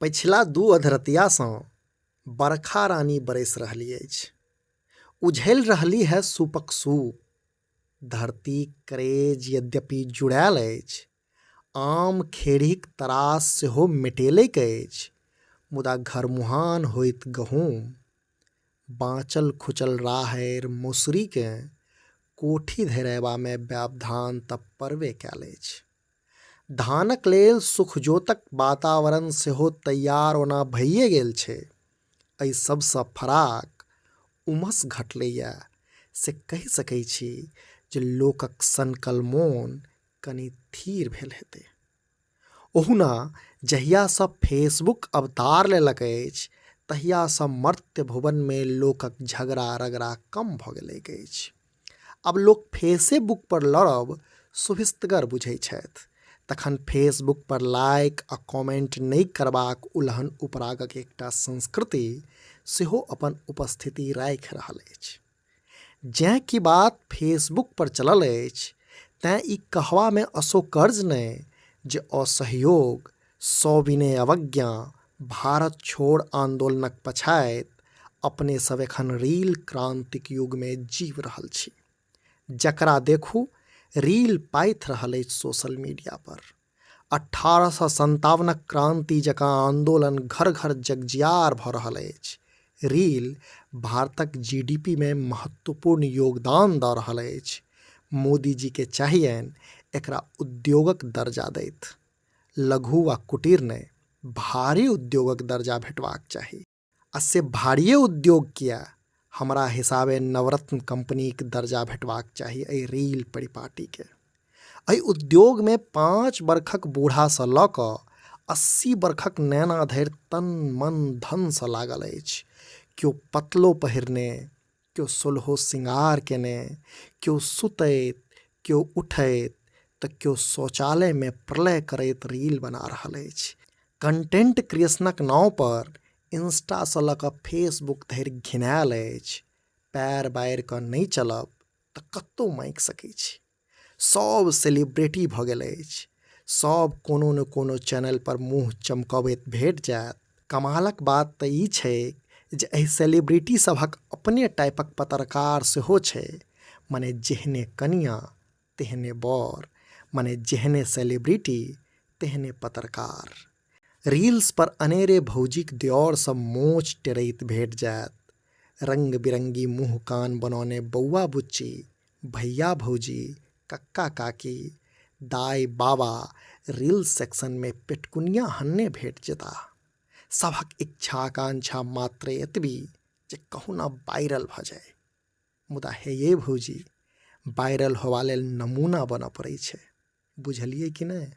पछिला दू अधरतियासँ बरखा रानी बरसि रहली अछि। उझलि रहली है सूपक सूप। धरतीक करेज यद्यपि जुड़ायल अछि, आम खेड़ीक तरास सेहो मेटेलैक अछि, मुदा घरमुहान होइत गहूम, बाँचल खुचल राहरि मौसरीकेँ कोठी धरि अयबामे व्यवधान तँ पड़बे कयल अछि। धानक लेल सुखजोतक वातावरण सेहो तैयार ओना भइए गेल छै। एहि सभसँ फराक उमस घटलैए से कहि सकै छी जे लोकक सनकल मोन कनी थीर भेल हेतै। ओहुना जहियासँ फेसबुक अवतार लेलक अछि तहियासँ मर्त्य भुवनमे लोकक झगड़ा-रगड़ा कम भऽ गेलैक अछि। आब लोक फेसेबुक पर लड़ब सुभिस्तगर बुझै छथि। तखन फेसबुक पर लाइक आ कमेंट नहि करबाक उलहन उपरागक एकटा संस्कृति सेहो अपन उपस्थिति राखि रहल अछि। जेँ कि बात फेसबुक पर चलल अछि तेँ ई कहबामे असोकर्ज नहि जे असहयोग, सविनय अवज्ञा, भारत छोड़ आन्दोलनक पछाति अपने सब एखन रील क्रान्तिक युगमे जीवि रहल छी। जकरा देखू रील पाथि रहल अछि सोशल मीडिया पर। 1857क क्रान्ति जकाँ आन्दोलन घर-घर जगजियार भऽ रहल अछि। रील भारतक जी.डी.पी मे महत्वपूर्ण योगदान दऽ रहल अछि। मोदीजीकेँ चाहियनि एकरा उद्योगक दर्जा दैथ। लघु वा कुटीर नहि, भारी उद्योगक दर्जा भेटबाक चाही। आ से भारिये उद्योग किए, हमरा हिसाबे नवरत्न कम्पनीक दर्जा भेटबाक चाही एहि रील परिपाटीकेँ। एहि उद्योगमे 5 बरखक बूढ़ासँ लऽ कऽ 80 बरखक नेना धरि तन मन धनसँ लागल अछि। क्यो पतलो पहिरने, क्यो सोलहो सिंगार केने, क्यो सुतैत, क्यो उठैत तऽ क्यो शौचालयमे प्रलय करैत रील बना रहल अछि। कंटेंट क्रिएशनक नाओं पर इंस्टासँ लऽ कऽ फेसबुक धरि घिनायल अछि। पएर बारि कऽ नहि चलब तऽ कतौ मांगि सकै छी। सभ सेलिब्रिटी भऽ गेल अछि। सभ कोनो ने कोनो चैनल पर मुँह चमकबैत भेट जायत। कमालक बात तऽ ई छैक जे एहि सेलिब्रिटी सभक अपने टाइपक पत्रकार सेहो छै। मने जेहने कनियाँ तेहने बर, मने जेहने सेलिब्रिटी तेहने पत्रकार। रील्स पर अनेरे भौजीक देओर सब मोछ टेरैत भेट जायत। रंग बिरंगी मुँह कान बनौने बौआ बुच्ची, भैया भौजी, कक्का काकी, दाइ बाबा रील्स सेक्शन मे पेटकुनिया हनने भेट जेताह। सभक इच्छा आकांक्षा मात्र एतबी जे कहुना वायरल भऽ जाइ। मुदा हे ये भौजी, वायरल होबा लेल नमूना बनऽ पड़ै छै। बुझलियै कि नहि?